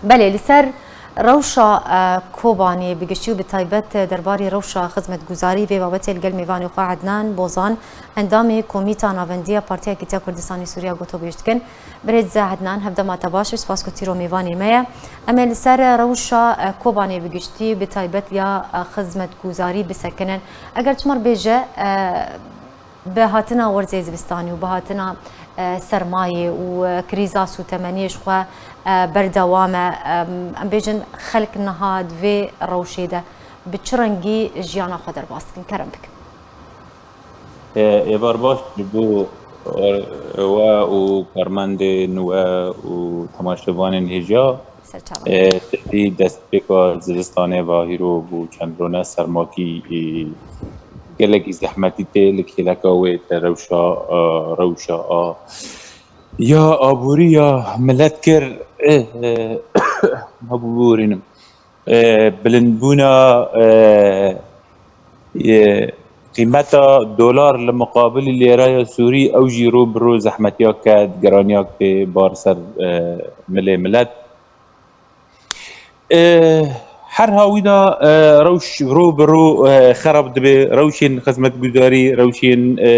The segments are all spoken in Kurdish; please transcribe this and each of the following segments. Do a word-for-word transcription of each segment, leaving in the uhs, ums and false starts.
Belê, li ser rewşa, e, Kobanê bi giştî û bi taybet derbarî rewşa xizmetguzarî vê babetê li gel mêvanê xwe Ednan Bozan, endamê Komîta Navendiya Partiya Yekîtiya Kurdistanê Sûriya gotobêj dikin. Birêz Ednan, hevdema te baş, spas ku tîro mêvanê me ye. Em ê li ser rewşa, e, Kobanê bi giştî, bi taybet ya, e, xizmetguzarî bisekinin. Eger çima bêje, e, Bi hatina werzê zivistanî û bi hatina, e, sermayê û, e, krîza sûtemeniyê ji xwe, e, berdewam e. Em, em bêjin xelk niha di vê rewşê de bi çi rengî jiyana xwe derbas dikin? Kerem bikin. E, êvar baş ji bo, e, we û karmendên we û temaşevanên hêja. Serçava. E, tevî destpêka zivistanê ve hîro bû çend rone sermakî, e, gelekî zehmetî tê li kêleka wê te rewşa, e, rewşa a ya aborî ya milet kir, e, e, ma biborînim. E, bilindbûna, e, e, qîmeta dolar li muqabilî lêraya Sûrî, ew jî ro bi ro zehmetiya ke, giraniyek tê bar ser, e, milê milet. E, her hawî de, e, rewş ro bi ro, e, xerab dibe. Rewşên xizmetgudarî, rewşên, e,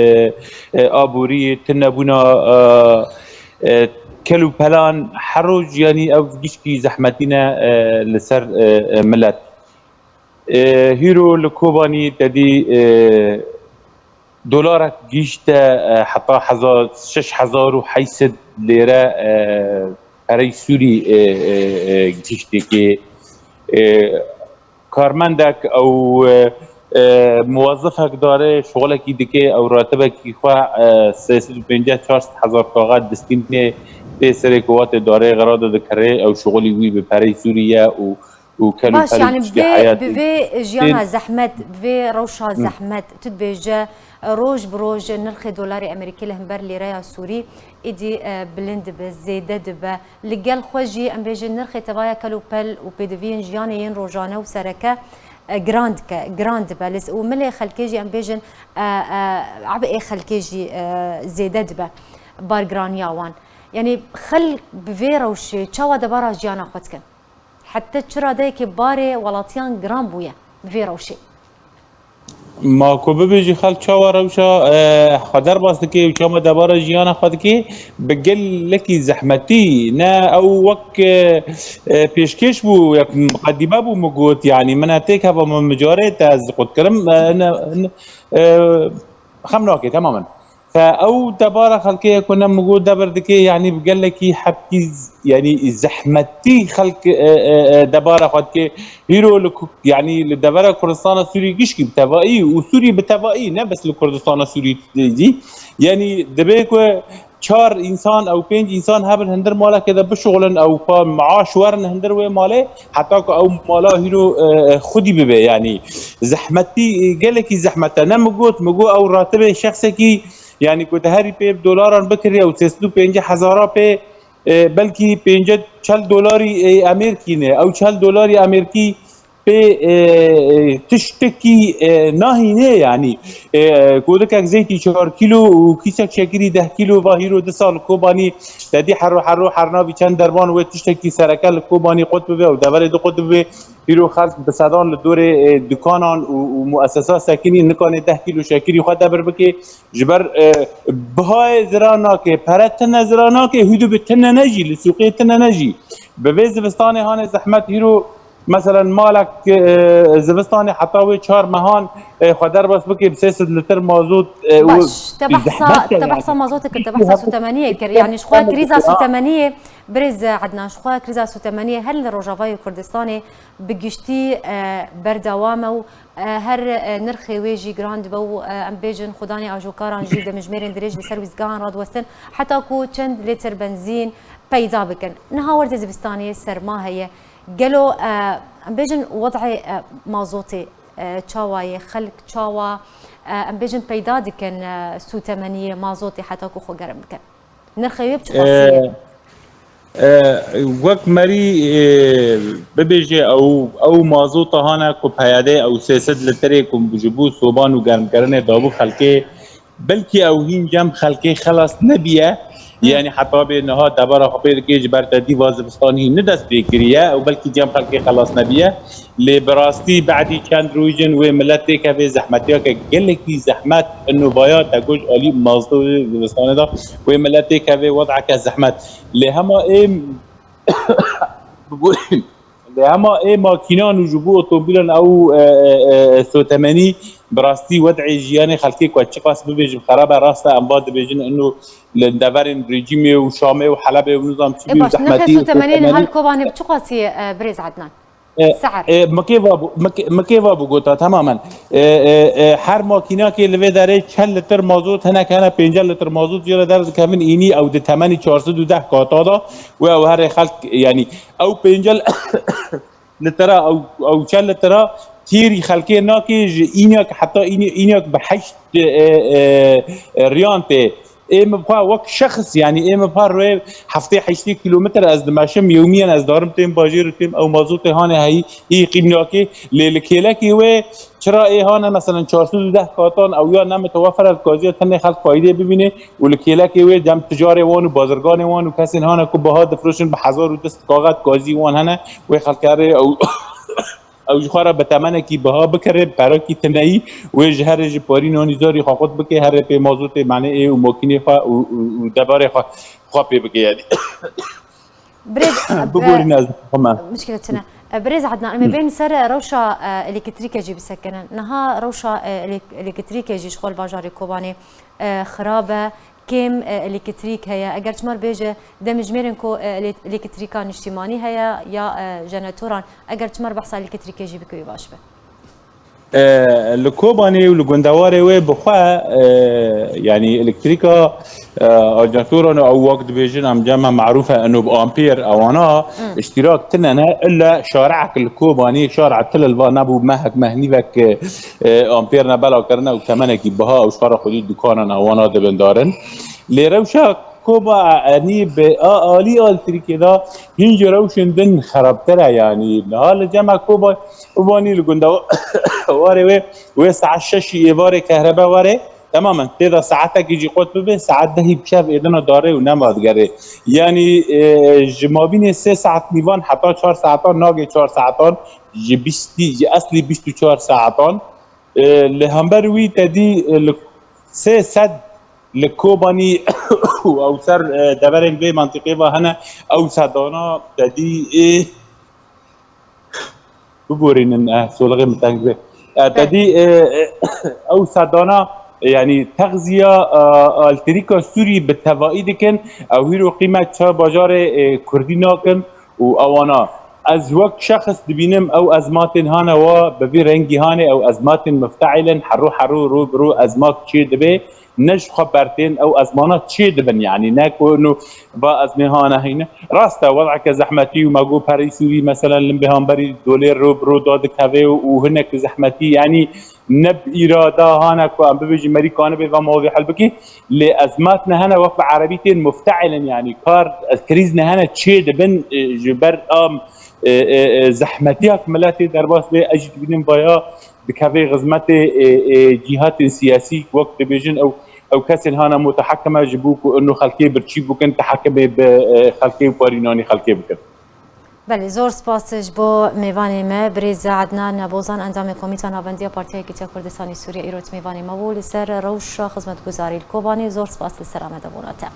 e, aborî, tunebûna, e, e, kel û pelan her roj, yanî ev gişkî zehmetî ne, e, li ser, e, e, milet. E, hîro li Kobanî te dî, e, dolarek gihîşte, e, heta hezar, şeş hezar û heyt sed lêre, e, perey Sûrî, e, e, e, gihîştê kê. E, karmendek ew, e, e, muwezifek dare, şixulekî dike, ew ratibekî xwe, e, sê sed û pêncî çar sed hezar taxa distînê tê serê ku watê dare xerada dikirê, ew şixulî wî bi perey Sûrî ye û û kel û Baş, pel û yanî tiştê bi vê, heyatê bi vê jiyana Ê, zehmet, bi vê rewşa hı. zehmet, tu dibêje, roj bi roj nirxê dolarê Amerîkî li hember lîreya Sûrî êdî, e, bilind dibe, zêde dibe. Li gel xwe jî em bêjin nirxê tevaya kel û pel û pêdiviyên jiyanê yên rojane û sereke, e, giran dike, giran dibe. Li s-, û milê xelkê jî em bêjin, e, e, ebê xelkê jî, e, zêde dibe bargiraniya wan. Yanî xelk bi vê rewşê çawa debara jiyana xwe dikin? Heta çi radeyekê barê welatiyan giran bûye bi vê rewşê? Ma ku bibêjî xelk çawa rewşa, e, xwe derbas dike û çawa debara jiyana xwe dike, bi gelekî zehmetî, ne ew wek, e, e, pêşkêş bû, wek miqedîme bû, min got, yanî min e têk heva min mijarê te ez qut kirim, e, ne, ne, e, xem nake temamen. Fe ew debara xelkê ye ku ne min got debir dike, yanî bi gelekî hepkî z-, yanî zehmetî xelk, e, e, e, debara xwe dike. Hîro li ku-, yanî li devera Kurdistana Sûrî gişkî bi tevayî û Sûrî bi tevayî, ne bes li Kurdistana Sûrî jî. Yanî dibê ku çar însan ew pênc însan hebin hindir malekê de bişuxulin, ew xwe maaş werin hindir wê malê, heta ku ew mala hîro, e, e, xwedî bibe. Yanî zehmetî, e, gelekî zehmet e. Ne min got, min got ew ratibê şexsekî Yanî ku te herî pê bi dolaran bikiriye û sê sed û pêncî hezara pê, e, belkî pêncî çel dolarî, e, Amerîkî ne. Ew çel dolarî Amerîkî pê, e, e, tiştekî, e, nahîne yanî. E, kodikek zeytî çar kîlo û kîsek şekirî deh kîlo va hîro du sal Kobanî te dî hero hero her navî çend derman wê tiştekî sereke li Kobanî qut bibe û deverê di qut bibe. Hîro xelk bi sedan li dorê, e, dukanan û, û muessesa sekinî nikanê deh kîlo şekirî xwe debir bike. Ji ber, e, bihayê zira nake, pere tine zira nake, hûdû bi tine ne jî, li sûqê tine ne jî. Bi vê zivistanê hane zehmet hîro, meselen malek, e, zivistanê heta wê çar mehan, e, xwe derbas bike bi sê sed lîtir mazot, e, û Baş, te behsa, zehmet e te yani. behsa mazotê kir, te behsa sûtemeniyê kir. Yani ji xwe krîza sûtemeniyê, birêz Ednan, ji xwe krîza sûtemeniyê her li Rojavayê Kurdistanê bi giştî, e, berdewam e û, e, her, e, nirxê wê jî giran dibe û, e, em bêjin xudanê ajokaran jî demjimêrên dirêj li ser wîzgehan radiwestin heta ku çend lîtir benzîn peyda bikin. Niha werzê zivistanê serma heye. Gelo, e, em bêjin wed'ê, e, mazotê, e, çawa ye? Xelk çawa, e, em bêjin peyda dikin, e, sûtemeniyê mazotê heta ku xwe germ bikin? Nirxê wê bi çi qasî ye? E, e, wek merî, e, bibêje ew, ew mazota hane ku peyadê ew sê sed litrê ku ji bo soban û germkirinê dabû xelkê, belkî ew hîn cem xelkê xelas nebiye. Yanî heta bê niha debara xwe pê dike ji ber te dî va zivistanî hîn ne dest pê kiriye û belkî cem xelkê xelas nebiye. Lê bi rastî bedî çend roj in wê milet têkeve zehmetiyeke gelekî zehmet ino vaya te got alî mazlû zivistanê de wê milet têkeve wed'eke zehmet. Lê hema ê biborîn. Lê hema ê makînan û ji bo otomobîlan ew, e, e, e, sotemenî bi rastî wed'ê jiyanê xelkê ku çiqas bibêjim xerab e, rast e, em va dibêjin ino li deverên rejîmê û Şamê û Helebê û nizam çi Ê bî û baş, nirxê zehmetî û sotemenê li sotemenî. Hel Kobanê bi çiqasî, e, birêz Ednan? E, Seher. E, min kê va bo-, min kê, min kê va bû gota temamen. E, e, e, her makînakê li vê derê çend litir mazot, hinek hene pêncel litir mazot jê re derdikevin, înî ew di temenî çar sed û deh kata da û ew herê xelk, yanî ew pêncel litira, ew, ew çend litira têrî xelkê nake ji înek heta îne-, înek bi heşt, e, e, e, riyan tê. Ê min bi xwe wek şexs, yanî ê min bi xwe rê heftê heştê kîlometre ez dimeşim, yewmiyen ez darim têm bajêr û têm ew mazotê hane heyî, î qîm nake. Lê li kêlekê wê çira ê hane, meselen, çar sed û deh katan ew ya ne mitewefer e, dikaziya tenê xelk faydê bibîne û li kêlekê wê dem ticarê wan û bazirganê wan û kesên hane ku biha difroşin bi hezar û du sed kaxet gazî wan hene, wê xelkerê ew ew ji xwe re bi temenekî biha bikire, perekî tineyî, wê ji herê ji parî nanî zarî xwe qut bike, herê pê mazotê, menê ê û makînê xwe û, û, û debarê xwe, xwe pê bike, yanî. Birêz, Biborîne ez dixwime. Mişkile çi ne? E, Birêz Ednan, em ê bên ser rewşa, e, elektrîkê jî bisekinin. Niha rewşa, e, elek-, elektrîkê jî ji xwe li bajarê Kobanê, e, xirab e. Kêm, e, elektrîk heye. Eger çima bêje, demjimêrên ku, e, ele-, elektrîka niştîmanî heye ya, e, jeneratoran. Eger çima behsa elektrîkê jî bike wî baş be. E, li Kobanê û li gundewarê wê bi xwe, e, yanî elektrîka, e, jeneratoran ew wek dibêjin em cem me merûf e, eno bi ampêr ewana Hmm. îştîrak tine ne, illa şareek li Kobanê, şare til li va nebû mehek mehnîvek, e, e, ampêr ne bela kirine û temenekî biha û ji xwe re xwedî dukanan ewana dibin darin. Lê rewşa Koba, yanî bi a alî elektrîkê de hîn ji rewşên din xerabtir e, yanî niha li cem me Koba, Kobanî li gunda warê wê, wê saet şeşî êvarê kehrebe were, temamen tê de saetekî jî qut bibe, saet dehî bi şev êdina darê û nema digerê. Yanî, e, ji mabînê sê saet nîvan heta çar saetan nagê çar saetan, ji bîstî, ji eslî bîst û çar saetan, e, li hember wî te dî, e, li sê sed li Kobanî û ew ser, e, deverên vê mentiqê ve hene, ew sedana te dî, e, biborînin, e, solixê min teng be. E, te dî, e, e, ew sedana, e, yanî texziya, e, elektrîka Sûrî bi tevayî dikin, ew hîro qîmet çar bajarê, e, Kurdî nakin û ewana. Ez wek şexs dibînim ew ezmatên hane wa bi vî rengî hane, ew ezmatên mifteîl in, hero hero ro bi ro ezmat çê dibe, ne ji xwe bertên ew ezmana çê dibin, yanî ne ku nu va ezmê hane heyne. Rast e, wed'eke zehmetî û me got perî Sûrî, meselen, li bêhamberî dolêr ro bi ro dadikeve û hinek zehmetî, yanî ne bi îrada hane ku em bibêjin merî kanibê ve mavê hel bikî, lê ezmat ne hene wek bi erebî tên mufte'il in, yanî kar, krîz ne hene çê dibin, e, ji ber am, e, e, e, zehmetiya ku miletê derbas bê, ez jî dibînim vaya dikeve xizmetê, e, e, cîhatên siyasî wek dibêjin ew, ew kesên hane mutehekime ji bo ku ino xelkê birçî bikin, tehekimê bi, e, xelkê û parînanî xelkê bikin. Belê, zor spas ji bo mêvanê me, birêz Ednan Bozan, endamê Komîta Navendiya Partiya Yekîtiya Kurdistanê Sûriye, îrot mêvanê me bû li ser rewşa xizmetguzarî li Kobanê. Zor spas li ser amadebûna te.